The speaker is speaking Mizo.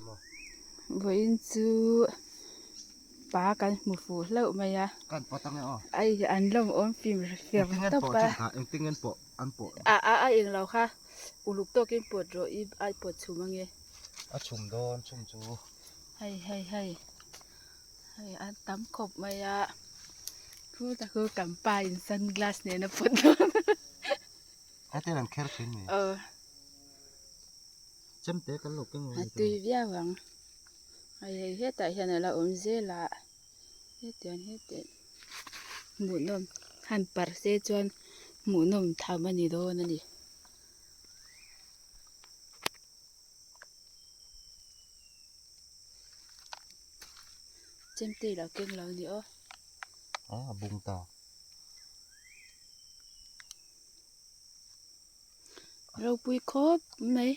maw? Vawiin chu pa kan hmu fuh hlauh mai a. Kan pawt ange aw. Ai an lawm awm fim fer tawp a. Engtin nge an pawh an pawh. A a a englo kha uluk tawkin pawt rawh i a pawt chhum ange. A chhum dawn chhum chu. Hei hei hei hei an tam khawp mai a khu ta khu kan pa in sunglass nen a pawt dawn. Hetiang an kher thin ni. Aw. Chemte kan lo keng A tui viau ang. Hei hei hetah hian a la awm zel a hetiang hetiang hmuhnawm han parh se chuan hmuhnawm tham a ni dawn a ni. Chemte lo keng lo ni aw. A bung ta. Ropui khawp mai.